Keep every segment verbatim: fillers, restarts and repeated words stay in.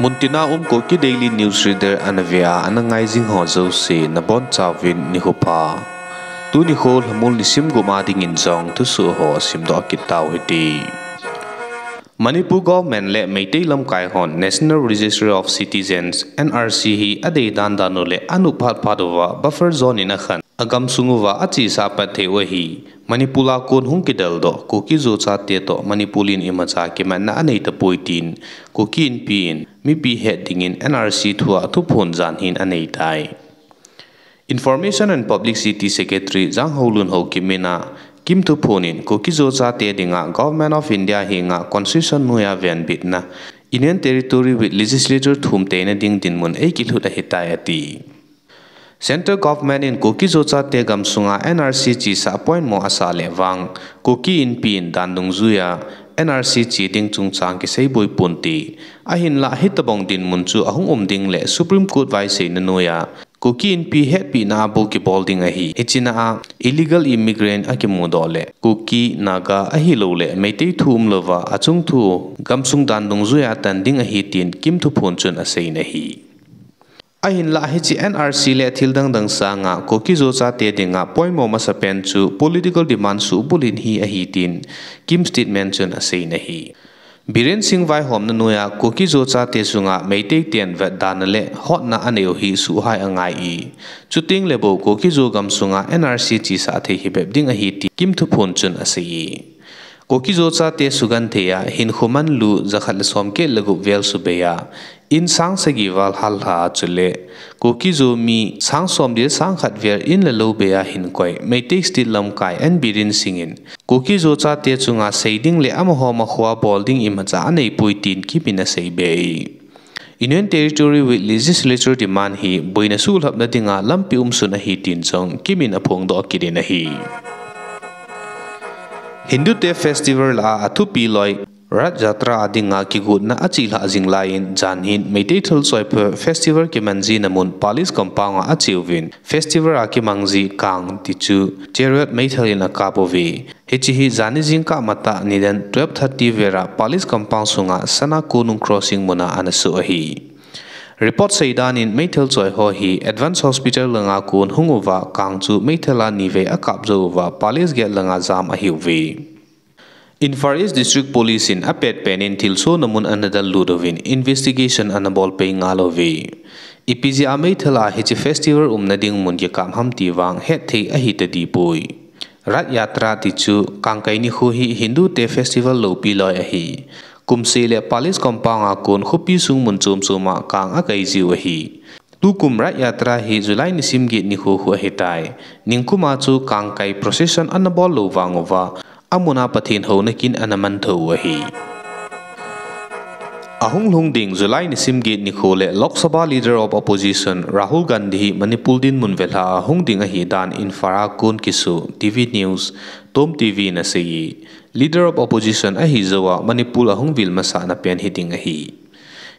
Muntina um Kuki Daily News Reader ana ve a ana ngai jing ho jouse nabonchauvin nikho pha. Tuni kho Lhamul nisim gup a dingin jong thusoh ho simdoh kit tau hite. Manipur government le Meitei lamkai hon National Registry of Citizens, N R C hi adei dan dan u le anop phat phat uva buffer zone in akhen, agamsung uva achesa pat thei u ahi. Manipur a kon hung kideldoh Kuki-Zo chate toh Manipur in imacha kimatna anei tapoi tin Kuki Inpi in mipi het dingin N R C thua thuphon jan hin anei tai. Information and Publicity Secretary Janghoulun Haokip mina KIM thuphon in Kuki-Zo chate dinga Government of India henga Constitution noiya venbitna Union Territory with Legislature thum teina ding dinmun eikilhut ahitai ati. Central Government in Kuki-Zo chate gamsunga N R C chesah poimo asah le vang, Kuki Inpi in dan dungjuiya N R C che ding chungchang kiseiboi ponte. Ahinlah hitobang dinmun chu ahung um ding le Supreme Court vaiseina noiya Kuki Inpi hetpehna a bou kibol ding ahi. Hichena a illegal immigrant akimudoh le Kuki, Naga ahilouleh Meitei thu umlouva achung thu gamsung dan dungjuiya tan ding ahi tin KIM thuphon chun aseiyin ahi. Ahinlah hiche N R C le thil dang dang sanga Kuki-Zo chate dinga poimo masapen chu political demand suhbulhit hi ahi tin KIM statement chun aseiyin ahi. Biren Singh vaihomna noiya Kuki-Zo chate sunga Meitei ten vetdana le hotna anei u hi suhhai angai e. Chuteng le bou Kuki-Zo gamsunga N R C chesah thei hi bep ding ahi ti KIM thuphon chun aseiye. Kuki-Zo chate sugenthei a hinkho manlu jakhat le somget le gup vel subeiya in sang sagi val hallha a chule Kuki-Zo mi sang som le sang khat vel in le lou beiya hinkoi Meitei State lamkai N Biren Singh in Kuki-Zo chate chunga sei ding le amaho makhoa bol ding imacha aneipoi tin KIM in aseibe e. Union Territory with Legislature demand hi boina suhlhapna dinga lampi umsun ahi tin jong KIM in aphongdoh kit in ahi. Hindute festival lah a athupi loi Rath Yatra a dinga kigotna achelhah jing laiyin jan hin Meitei thalchoi phabep festival kiman jina mun Palace Compound a acheuvin festival a kimang ji kang tichu chariot meithal in akap uve. Hiche hi jani jingkah matah nidan twelve thirty vel a Palace Compound sunga Sana Konung Crossing muna ana soh ahi. Report seidan in meithal choi ho hi Advance Hospital langa kon hung uva kang chu meithal a nivei akap jou uva Palace Gate langa jam ahiuve. Imphal East District Police in apetpen in thilsohna mun ana dellut uvin investigation ana bolpei ngal uve. Ipi jeh a meithal a hiche festival umna ding mun kikap ham ti vang hetthei ahitadipoi. Rath Yatra tichu kangkai nikho hi Hindute festival loupi loi ahi. Kumsei le Palace Compound a kon khopi sung mun chom chom a kang akai jiu ahi. Tukum Rath Yatra hi July nisim get nikho khu ahitai. Ningkum a chu kangkai procession ana bol lou vang uva, amuna Pathen houna kin ana man thou u ahi. Ahung lhung ding July nisim get nikho le Lok Sabha Leader of Opposition Rahul Gandhi hi Manipur dinmun velha a hung ding ahidan Imphal a kon kiso T V News, Tom T V in aseiye. Leader of Opposition ahijouva Manipur ahung vil masatna pen hiding ahi.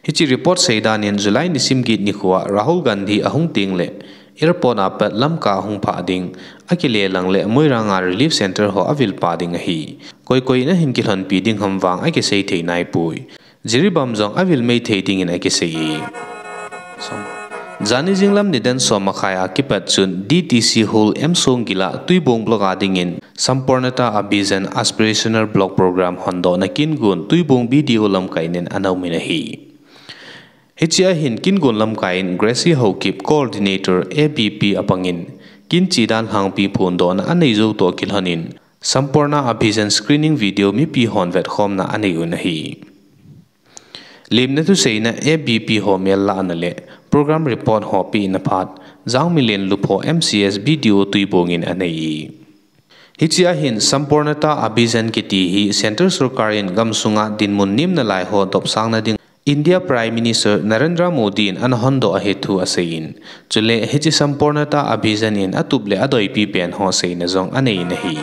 Hiche report seidan in July nisim get nikho a Rahul Gandhi ahung tengle airport a pat Lamka ahung phah ding, akile lang le Moirang a relief centre ho avilpa ding ahi. Koi koi in ahin kilhonpi ding ham vang akisei thei naipoi. Jiribam jong avil mei thei dingin akiseiye. Jani jinglam nidan som makhai a kipat chun D T C Hall M Songgil a Tuibong Block a dingin Sampoornata Abhiyan Aspirational Block Programme hondohna kingon Tuibong B D O lamkai in ana umin ahi. Hichea hin kingon lamkai in Gracie Haokip, Coordinator A B P apangin, kin chedan lhangpi phondohna aneijou toh kilhonin, Sampoorna Abhiyan screening video mipi hon vetkhomna aneiun ahi. Lemna thuseina A B P ho mel lahna le program report ho pehna phat, Jangmilenlup ho M C S B D O Tuibong in aneiye. Hichea hin Sampoornata Abhiyan kiti hi Centre sorkar in gamsunga dinmun nem nalai ho dopsangna ding India Prime Minister Narendra Modi in ana hondoh ahi thu aseiyin, chule hiche Sampoornata Abhiyan in atup le adoipi pen ho seina jong aneiyin ahi.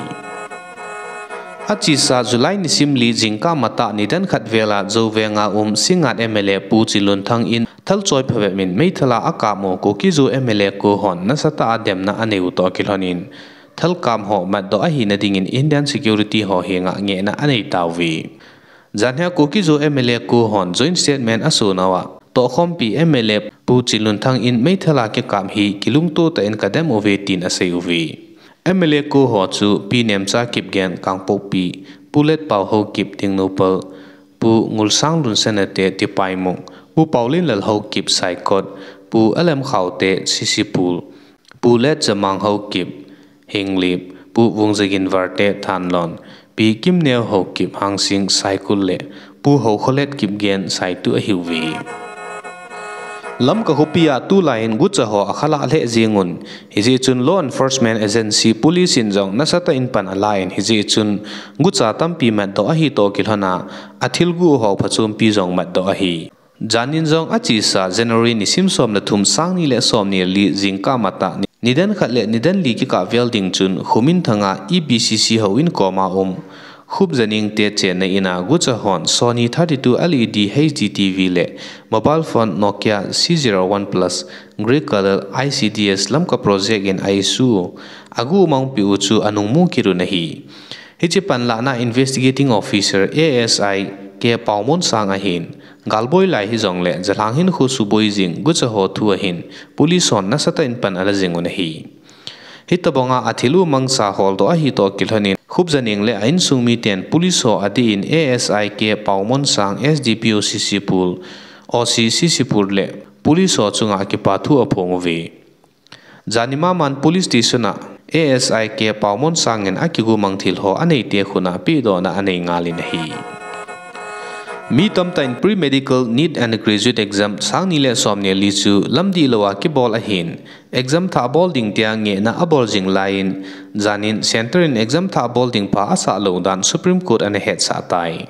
Achesa July nisim li jingkah matah nidan khat vel a Jouvenga um Singngat M L A Pu Chinlunthang in thalchoi phabep in meithal a akap u Kuki-Zo M L A ko hon nasatah a demna aneiu toh kilhonin, thalkap ho matdoh ahina dingin Indian security ho henga ngehna aneitauve. Janhia Kuki-Zo M L A ko hon joint statement asonauva, Tohkhompi M L A Pu Chinlunthang in meithal a kikap hi kilungto tah in kadem uve tin asei uve. M L A ko ho chu Pi Nemcha Kipgen Kangpokpi, Pu Letpao Haokip Tengnoupal, Pu Ngulsanglun Senate Tipaimukh, Pu Paolenlal Haokip Saikot, Pu L M Khaute Sisipul, Pu Letjamang Haokip Henglep, Pu Vungzagin Varte Thanlon, Pi Kimneo Haokip Hangsing Saikul le Pu Haokholet Kipgen Saitu ahiuve. Lamka khopi a tulai in gucha ho akhalah lheh jeng un, hijeh chun law enforcement agency police in jong nasatah in pan alan, hijeh chun gucha tampi matdoh ahi toh kilhon a, athilguh ho phachompi jong matdoh ahi. Janin jong achesa January nisim som le thum, sang ni le som ni le li jingkah matah, nidan khat le nidan li kikah vel ding chun Khuminthang a E B C C houin koma um Khupjaneng te chenna in a gucha hon Sony thirty-two L E D H D T V le mobile phone Nokia C zero one plus grey color I C D S Lamka project in a issue u, aguh mangpeh u chu anungmu kit un ahi. Hiche panlahna investigating officer A S I K Paomonsang ahin, galboi lai hijongle jalhang hinkho suboi jing gucha ho thu ahin, police hon nasatah in pan ala jing un ahi. Hitobanga athil u mangcha holdoh ahi toh kilhon in, Khupjaneng le a insung miten police ho adih in A S I K Paomonsang, S D P O Sisipul, O C Sisipul le police ho chunga kipa thu aphong uve. Jani maman police station a A S I K Paomonsang in akigumang thil ho aneite khut a pehdohna anei ngal in ahi. Mi tamtah in pre-medical NEET and graduate exam sang ni le som ni le li chu lamdihlou a kibol ahin, exam thah bol ding tia ngehna abol jing lai in, janin center in exam thah bol ding pha asah lou dan Supreme Court ana hetsah tai.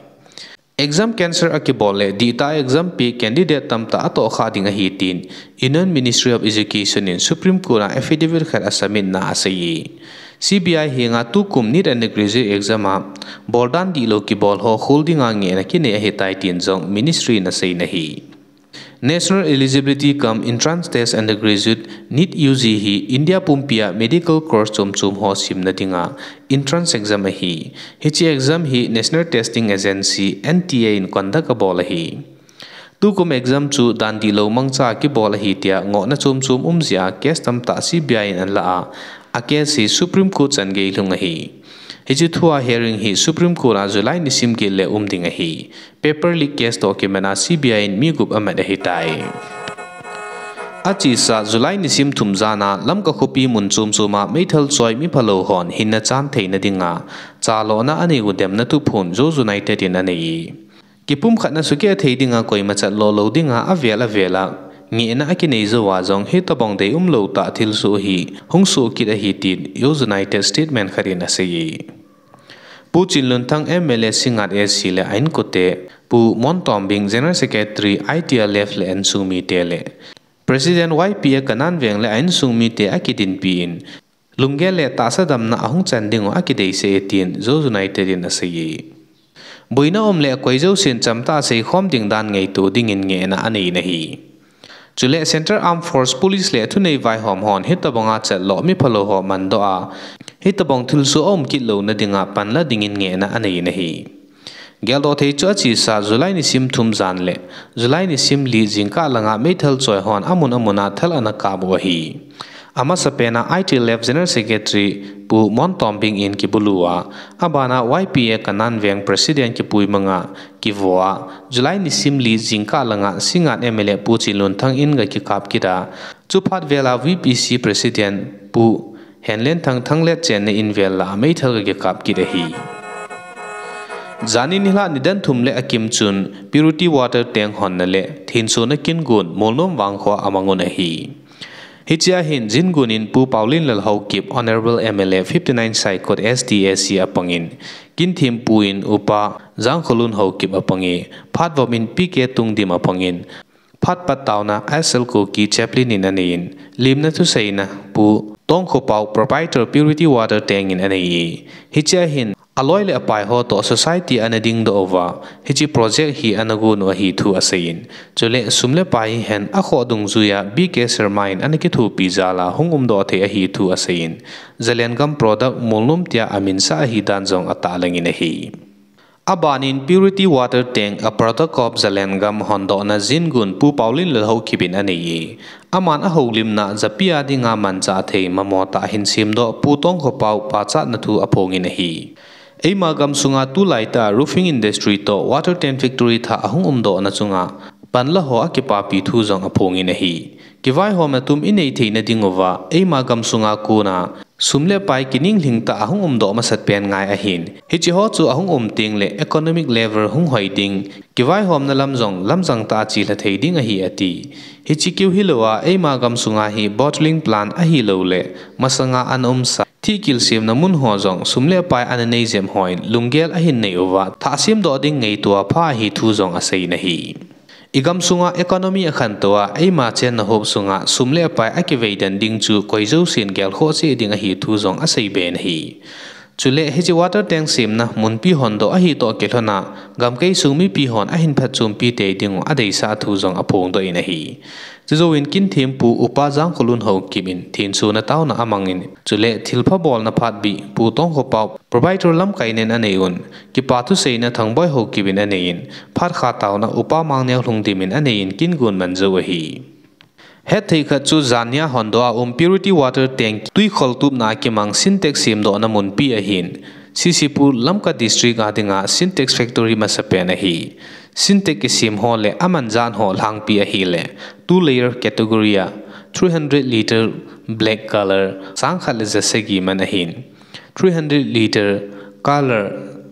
Exam cancel akibol le dihtah exam pe candidate tamtah atohkhah ding ahi tin Union Ministry of Education in Supreme Court a affidavit khat asubmit na asei e. C B I henga tukum NEET and graduate exam a boldan dihlou kibol ho khol dinga ngehna kinei ahitai tin jong ministry in asei na ahi. National Eligibility cum Entrance Test Undergraduate, NEET U G, hi India pumpi a medical course chom chom ho simna dinga entrance exam ahi. Hiche exam hi National Testing Agency, N T A in conduct abol ahi. Tukum exam chu dan dihlou mangcha kibol ahi tia ngohna chom chom um jeh a case tamtah C B I in anala a, a case hi Supreme Court chan gei lhung ahi. Hiche thu a hearing hi Supreme Court a July nisim get le um ding ahi. Paper leak case toh kimat a C B I in mi gup amat ahitai. Achesa July nisim thum jan a Lamka khopi mun chom chom a meithal choi miphalou hon hinna chan theina dinga chalona anei u demna thuphon Zo United in anei e. Kipumkhatna sukeh thei dinga koima chatlo lou dinga avel avel a ngehna akinei jou a jong hitobang deium lou tah thilsoh hi hung soh kit ahi tin Zo United statement khat in asei e. Pu Chinlunthang M L A Singngat A C le a inkote, Pu Montombing General Secretary I T L F le a insung mite le President Y P A Kananveng le a insung mite akidinpi in, lunggel le tahsa damna ahung chan ding u akideisah e tin Zo United in asei e. Boina um le koi jousen chamtah a seikhom ding dan ngaito dingin ngehna anei na ahi. Chule Central Armed Force, Police le thunei vaihom hon hitobanga chatlo miphalou ho mandoh a, hitobang thilsoh aum kit louna dinga panla dingin ngehna anei na ahi. Geldoh thei chu achesa July nisim thum jan le July nisim li jingkah langa meithal choi hon amun amun a thal ana kap u ahi. Amasapen a I T L F General Secretary Pu Montombing in kibulu a, abana Y P A Kananveng President kipuimang a, kivo a, July nisim li jingkah langa Singngat M L A Pu Chinlunthang in gakikap kit a, chuphat vel a V P C President Pu Henlenthang Thanglet chenna in vel lah a meithal gakikap kit ahi. Janin nilhah nidan thum le akim chun Purity Water tank honna le thensona kin gun Molnom vangkho a amang un ahi. Hichea hin jin gun in Pu Paolenlal Haokip, Honourable M L A fifty-nine Saikot S T A C apangin, kin thempu in Upa Jangkholun Haokip apange, phat vop in P K Tungdim apangin, phat pat taona S L Kuki Chaplain in anei in, limna thuseina Pu Tongkhopao, Proprietor Purity Water Tank in anei e. Hichea hin aloi le apai ho toh society ana dingdoh uva, hiche project hi ana gon u ahi thu asei in, chule sum le pai hihen akhoh dungjuia B K Sharma in ana kithopi jal a hung umdoh thei ahi thu asei in, Zalengam product Molnom tia aminsah ahi dan jong atahlang in ahi. Abanin Purity Water Tank, a product of Zalengam hondohna jingun Pu Paulin Lalhokip in anei e. Aman ahoulimna japi a dinga manchah thei mamo tah hin semdoh Pu Tongkhopao pachatna thu aphongin ahi. Eima gamsunga tulaitah a roofing industry toh water tank factory thah ahung umdohna chunga panla ho akipapi thu jong aphongin ahi. Kivaihomna tum inei theina dinguva eima gamsunga kona sum le pai kininglhing tah a hung umdoh masat pen ngai ahin. Hiche ho chu ahung um tengle economic level hung hoi ding, kivaihomna lam jong lamjang tah a chelha thei ding ahi ati. Hiche keu hilouva eima gamsunga hi bottling plant ahilouleh masanga ana umsa thihkil semna mun ho jong sum le pai ana nei jep hon lunggel ahin nei uva thah semdoh ding ngaito apha ahi thu jong aseiyin ahi. Igamsunga economy akhantou a eima chenna hop sunga sum le pai akivei den ding chu koi jousen gelkhoh cheh ding ahi thu jong aseiben ahi. Chule hiche water tank semna munpi hondoh ahi toh kilhona gamkai sung mipi hon ahin phatchompi tei dingu adeisah thu jong aphongdoh in ahi. Chujouvin kinthempu Upa Jangkholun Haokip in thensona taona amangin, chule thilpha bolna phatbih Pu Tongkhopao proprietor lamkainen aneiun, kipa thuseina Thangboi Haokip in aneiyin, phatkha taona Upa Mangneo Lhungdim in aneiyin kingon man jou ahi. Hetthei khat chu janhia hondoh a um Purity Water Tank twikhol tupna a kimang Sintex semdohna munpi ahin, C C Pur Lamka District a dinga Sintex factory masapen ahi. Sintex kisem ho le amanjan ho lhangpi ahile two layer category a three hundred litre black color sangkhat le jasagi man ahin, three hundred litre color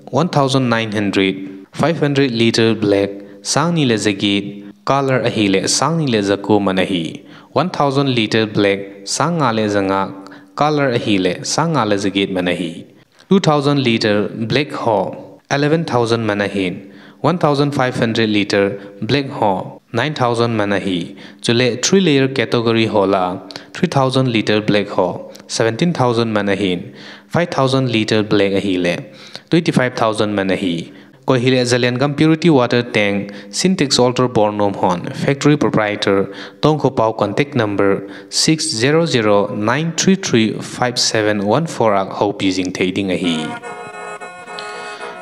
one thousand nine hundred, five hundred litre black sangni le jaget, color ahile sangni le jako man ahi, one thousand litre black sangnga le janga, color ahile sangnga le jaget man ahi. Two thousand litre black ho eleven thousand man ahin, one thousand five hundred litre black ho nine thousand man ahi. Chule three layer category ho lah a three thousand litre black ho seventeen thousand man ahin, five thousand litre black ahile twenty five thousand man ahi. Koi hile Zalengam Purity Water Tank Sintex Alter Bornom hon factory proprietor Tongkhopao contact number six zero zero nine three three five seven one four a houpi jing thei ding ahi.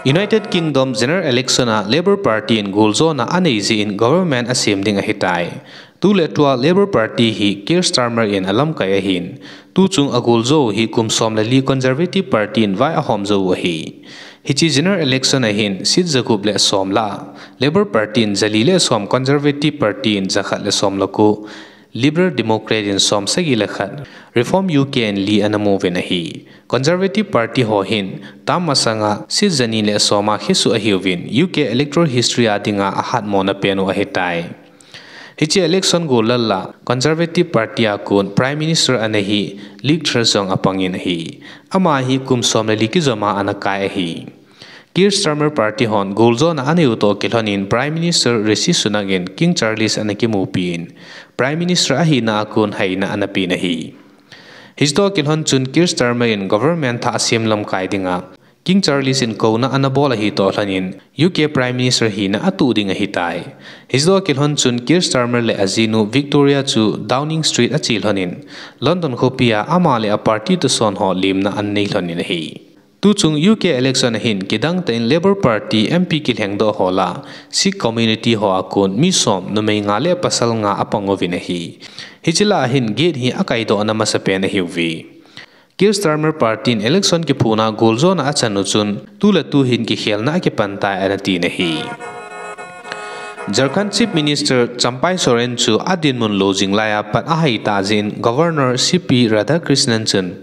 United Kingdom General Election a Labour Party in goljona anei jeh in government asem ding ahitai. Tuletua Labour Party hi Keir Starmer in alamkai ahin, tuchung agoljo u hi kum som le li Conservative Party in vai ahom jou u ahi. Hiche General Election ahin seat jagup le som lah a Labour Party in jali le som, Conservative Party in jakhat le som le ko, Liberal Democrat in som sagi le khat, Reform U K in li ana muvin ahi. Conservative Party ho hin term masanga seat jani le som a khesuh ahiuvin, U K electoral history a dinga ahatmona pen u ahitai. Hiche election gollal a Conservative Party a kon Prime Minister ana hi Liz Truss jong apangin ahi. Ama hi kum som le li kijoma ana kai ahi. Keir Starmer Party hon goljona anei u toh kilhonin Prime Minister Rishi Sunak in King Charles ana kimupin, Prime Minister ahina a kon haina ana pen ahi. Hiche toh kilhon chun Keir Starmer in government thah sem lamkai dinga King Charles in kouna ana bol ahi toh lhonin U K Prime Minister hina atuh ding ahitai. Hiche toh kilhon chun Keir Starmer le ajinu Victoria chu Downing Street ache lhonin London khopia ama le a party toh son ho lemna anei lhonin ahi. Tuchung U K election ahin kidangtah in Labour Party M P kilhengdoh ho lah a Sikh community ho a kon mi som, numei nga le pasal nga apang uvin ahi. Hiche lah a hin gate hi akaidohna masapen ahiuve. Keir Starmer Party in election kiphutna goljona achan u chun, tu le tu hin kikhelna akipan tai ana tin ahi. Jharkhand Chief Minister Champai Soren chu adinmun lou jing laiya pat ahai tah jeh in Governor C P Radhakrishnan chun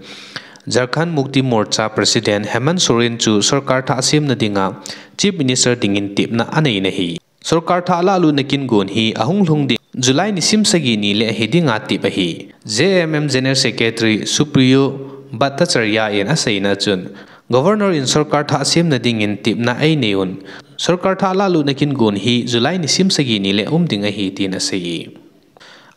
Jharkhand Mukti Morcha President Hemant Soren chu sorkar thah semna dinga Chief Minister dingin tepna anei in ahi. Sorkar thah lahlutna kin gon hi ahung lhung ding July nisim sagi ni le hi dinga tep ahi. J M M General Secretary Supriyo Bhattacharya in aseina chun, Governor in sorkar thah semna dingin tepna einei un, sorkar thah lahlutna kin gon hi July nisim sagi ni le um ding ahi tin asei e.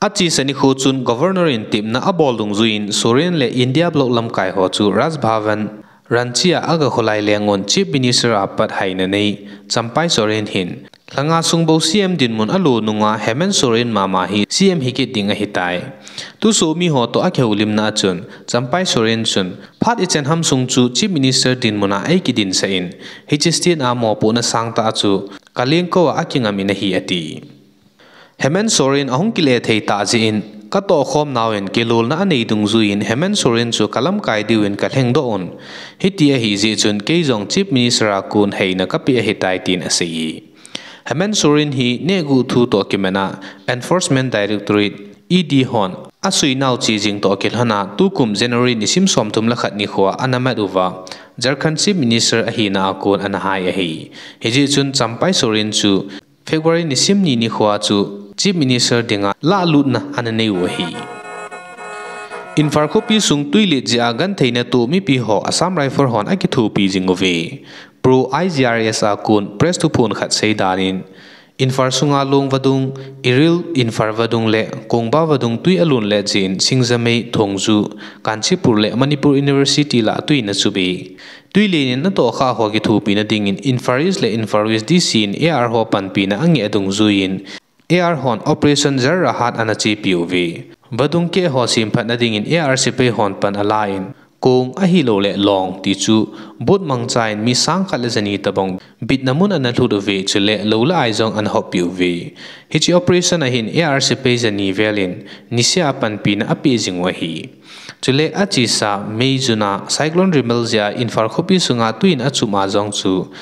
Achesa nikho chun Governor in tepna abol dungjuiyin Soren le India Bloc lamkai ho chu Raj Bhavan, Ranchi a aga kholai lengun Chief Minister a pat haina nei Champai Soren hin Lhanga sung bou C M dinmun alo nunga Hemant Soren mama hi C M hikit ding ahitai. Thusoh miho toh akihoulimna a chun Champai Soren chun phat ichan ham sung chu Chief Minister dinmun a eikidinsah in, hiche state a mopohna sangtah chu kalengkou a akingam in ahi ati. Hemant Soren ahung kile thei tah jeh in, katohkhom nauvin kilolna anei dungjuiyin Hemant Soren chu kalamkai diuvin kalhengdoh un, hiti ahijeh chun kei jong Chief Minister a kon heina kapeh ahitai tin asei e. Hemant Soren hi nehguh thu toh kimatna Enforcement Directorate, E D hon asuinau chejing toh kilhona tukum January nisim somthum le khat nikhoa anamat uva, Jharkhand Chief Minister ahina a kon anahai ahi. Hijeh chun Champai Soren chu February nisim ni nikhoa chu Chief Minister dinga lahlutna ananeiu ahi. Imphal khopi sung twilet jeh a gentheina toh mipiho Assam Rifle hon akithopi jinguve. Pro I G R S a kon press thuphon khat seidan in, Imphal sunga Long vadung, Iril, Imphal vadung le Kongba vadung twi alon let jeh in Singjamei, Thongju, Kanchipur le Manipur University lah twin achup e. Twilen in atohkhah ho kithopina dingin Imphal East le Imphal West D C in A R ho panpina angeh dungjuiyin, A R hon Operation Jal Rahat anachepi uve. Vadung keh ho semphatna dingin A R sepai hon pan alan, kong ahilouleh long tichu boat mangchan mi sang khat le jani tobang bitna mun analhut uve, chule lou le ai jong anahoppi uve. Hiche operation a hin A R sepai jani vel in niseh a panpina apeh jingu ahi. Chule achesa May, June a Cyclone Remal jeh a Imphal khopi sunga twin achup a jong chu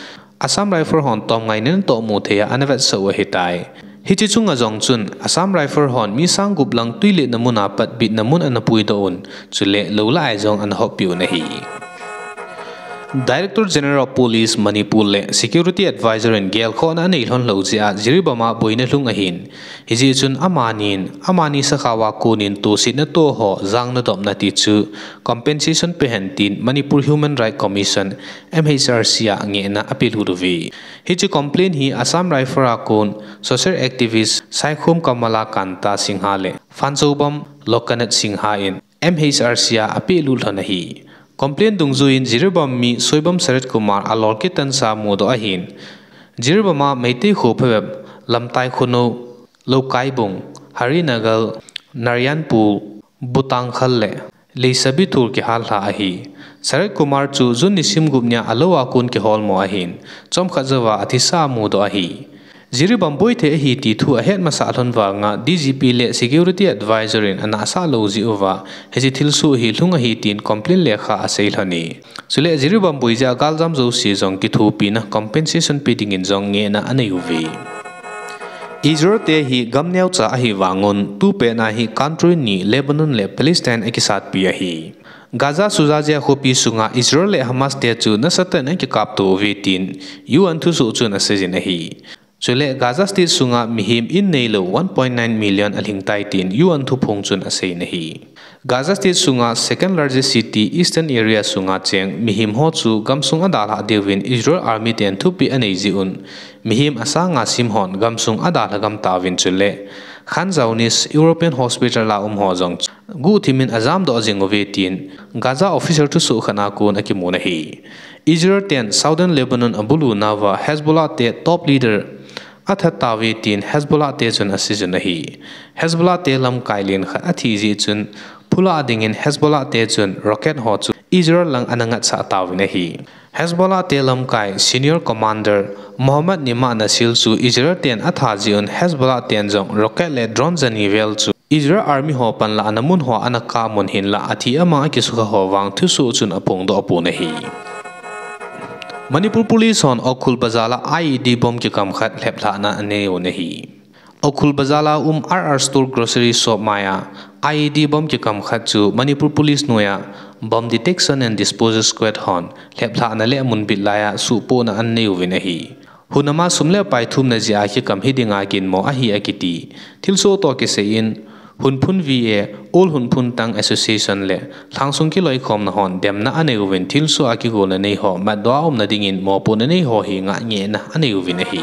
Assam Rifle hon tomngaina natoh mu thei a anavetsah u ahitai. Hiche chunga jong chun Assam Rifle hon mi sang gup lang twiletna muna pat bitna mun anapuidoh un, chule lou le ai jong anahoppi un ahi. Director General of Police Manipur le Security Advisor in gelkhohna aneilhon lou jeh a Jiribam a boina lhung ahin, hijeh chun amanin amani sakhao a konin tosetna toh ho jang nadopna tichu compensation pehen tin Manipur Human Rights Commission, M H R C a ngehna apelhut uve. Hiche complaint hi Assam Rifle a kon social activist Saikhom Kamala Kanta Singha le Phanchoubam Loknath Singha in M H R C a apehlut lhon ahi. Complaint dungjuiyin Jiribam mi Soibam Sarat Kumar alol kitansa mudoh ahin, Jiribam a Meitei kho phabep Lamtai Khonou, Loukaibung, Harinagar, Narayanpur, Butangkhal le Leisabithur kihallha ahi. Sarat Kumar chu June nisim gup nia alou a kon kiholmo ahin, chomkhat jouva athisa amudoh ahi. Jiribam boithei ahi ti thu ahet masat lhon vanga D G P le Security Advisor in anahsah lou jeh uva hiche thilsoh hi lhung ahi tin complaint lekha asei lhon e. Chule Jiribam boi jeh a galjam jouse jong kithopina compensation pe dingin jong ngehna aneiuve. Israel te hi gam neocha ahi vangun, tupet na hi country ni Lebanon le Palestine akisatpi ahi. Gaza suja jeh a khopi sunga Israel le Hamas te chu nasatah in akikapto uve tin U N thusoh chun aseijin ahi. Chule Gaza State sunga mihem in neilou one point nine million alhingtai tin U N thuphong chun aseiyin ahi. Gaza State sunga second largest city Eastern Area sunga cheng mihem ho chu gamsung adalhah diuvin Israel Army ten thupeh anei jeh un, mihem asang nga sim hon gamsung adalha gam tauvin chule Khan Younis European Hospital a um ho jong guhthimin ajamdoh jinguve tin Gaza official thusoh khat a kon akimun ahi. Israel ten Southern Lebanon abulu nauva Hezbollah te top leader athat tauve tin Hezbollah te chun aseijun ahi. Hezbollah te lamkai len khat athi jeh chun, phulah dingin Hezbollah te chun rocket ho chu Israel lang ana ngatsah tauvin ahi. Hezbollah te lamkai senior commander Mohammad Nimah Nasir chu Israel ten atha jeh un Hezbollah ten jong rocket le drone jani vel chu Israel Army ho panlahna mun hoa ana kamun hinlah athi amang akisukha ho vang thusoh chun aphongdoh pon ahi. Manipur Police hon Ukhrul Bazar a I E D bomb kikam khat lheplhahna aneiyu ahi. Ukhrul Bazar a um R R Store grocery shop maiya I E D bomb kikam khat chu Manipur Police noiya Bomb Detection and Disposal Squad hon lheplhahna le amun bit laiya suhpohna aneiyuvin ahi. Hunama sum le pai thumna jeh a kikam hidinga ginmo ahi akiti. Thilsoh toh kisai in, Hunphun V A, All Hunphun Tang Association le lhangsung kiloikhomna hon demna aneiyuvin thilsoh a kigolna neiho matdoh a umna dingin mopohna neiho henga ngehna aneiyuvin ahi.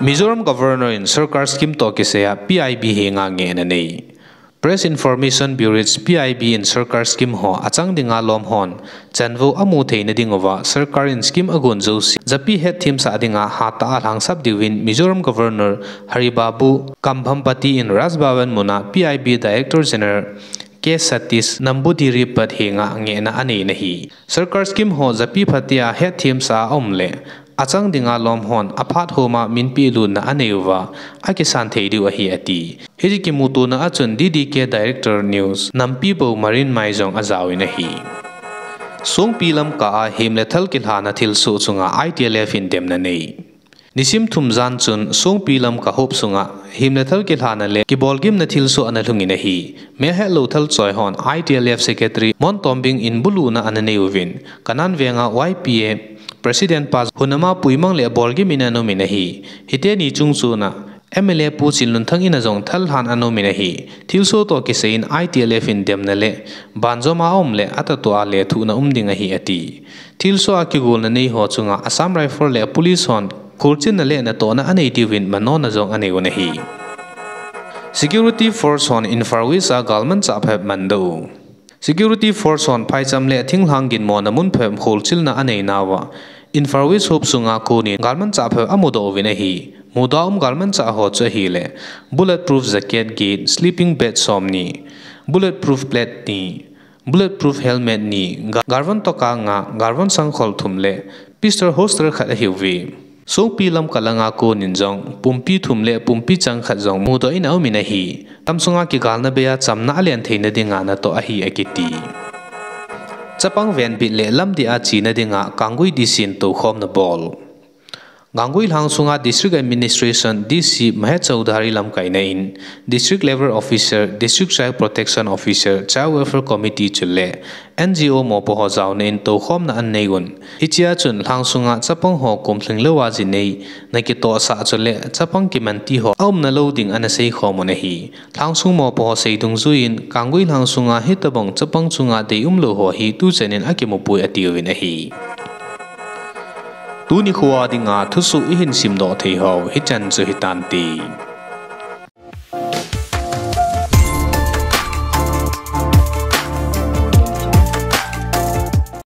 Mizoram Governor in sorkar scheme toh kisaiya P I B henga ngehna anei. Press Information Bureau, P I B in sorkar scheme ho achang dinga lom hon chanvo amu theina dinguva sorkar in scheme agon jouse japi hetthemsah dinga hatah a lhangsap diuvin Mizoram Governor Hari Babu Kambhampati in Raj Bhavan muna P I B Director General K Satish Nambudiri pat henga ngehna aneina ahi. Sorkar scheme ho japi phatea hetthemsah a um le achang dinga lom hon aphat homa minpeh lutna aneiuva akisan thei diu ahi ati. Hiche kimutona a chun D D K Director News Nampi Bou Marin Mai jong ajaovin ahi. Songpi Lamka a hem le thal kilhana thilsoh chunga I T L F in demna nei. Nisim thum jan chun Songpi Lamka hop sunga hem le thal kilhana le kibolgimna thilsoh ana lhungin ahi. Melhetlou thal choi hon I T L F Secretary Mon Tombing in buluhna ana neiuvin, Kanan Venga Y P A President pa Hunama Puimang le bolgim in ana umin ahi. Hiteni chung chuna M L A Pu Chinlunthang in jong thal lhan ana umin ahi. Thilsoh toh kisai in I T L F in demna le banjom a um le atahtoh a lethuhna um ding ahi ati. Thilsoh a kigolna nei ho chunga Assam Rifle le Police hon kholchilna le natohna anei diuvin manona jong anei un ahi. Security Force hon Imphal West a galmanchah phabep mandoh u. Security Force hon phaicham le thinglhang ginmona mun phabep kholchilna aneinauva Imphal West hop sunga konin galmanchah phabep amudoh uvin ahi. Muda um galmanchah ho chu ahile bulletproof jacket get, sleeping bag somni, bulletproof plate ni, bulletproof helmet ni, ga-, galvon toka nga, galvon sangkhol thum le pistol holster khat ahiuve. Songpi Lamka langa konin jong pumpi thum le pumpi chang khat jong mudoh in aumin ahi. Tamsunga kigalna beija chamna alen theina dinga natoh ahi akiti. Chapang venbit le lamdih a chena dinga Kanggui D C in toukhomna bol. Kanggui lhang sunga District Administration D C Mahesh Chaudhary lamkaina in District Level Officer, District Child Protection Officer, Child Welfare Committee chule N G O mopo ho jaona in toukhomna anei un. Hichea chun lhang sunga chapang ho kum lhinglou a jinei nakitohsah chule chapang kimanti ho aumna lou ding ana seikhom un ahi. Lhang sung mopo ho sei dungjuiyin Kanggui lhang sunga hitobang chapang chunga deium lou ho hi tuchan in akimupui atiuvin ahi. Tuni khoa dinga thusoh ihin simdoh thei ho hichan chu hitante.